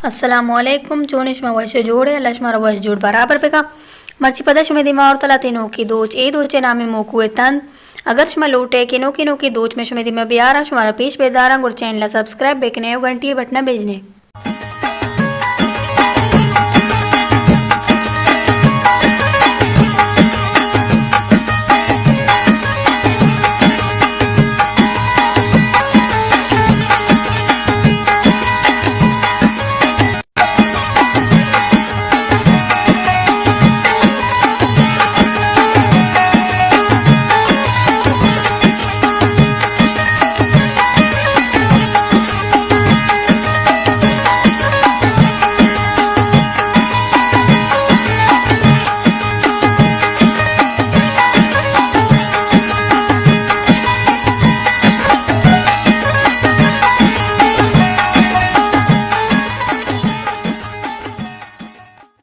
السلام علیکم، چون شما؟ وش جوڑ ئے؟ اللہ شمارا وش جوڑ برابر بکا۔ مرچی پدا شمے دیما اور تلاتے نوکی دوچ، اے دوچ نام موکو تند۔ اگر شما لوٹے کہ نوکی نوکی دوچ میں شمے دیما بیارا، شمارا پیش بیدارا، گڑ چینل سبسکرائب بکنے و گھنٹی بٹنا بجنے۔